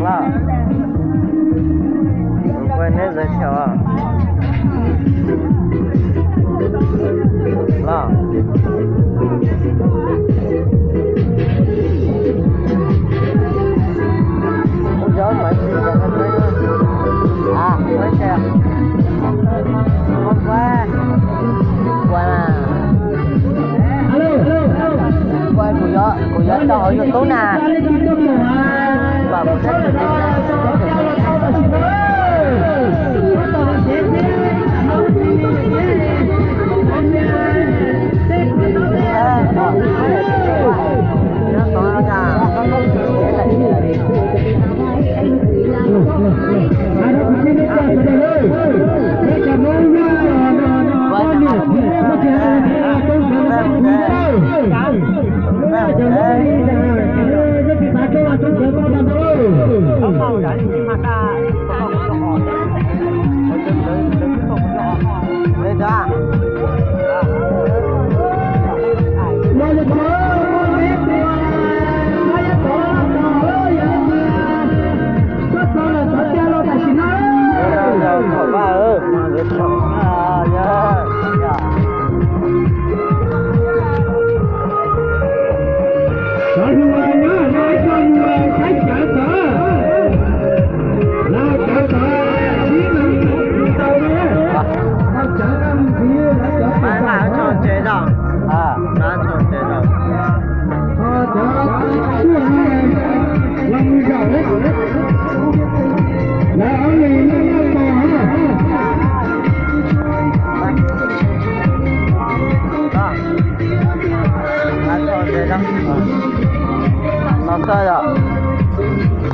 Los, kuv neb giới thiệu los. Kuv cov maiv xis rau qhov tseeb. Ua, kuv yuav tau hauv YouTube na. Maiv nqa tso tsev tau, nqa tso tsev tau. Nqa tso tsev tau. No xwb yom.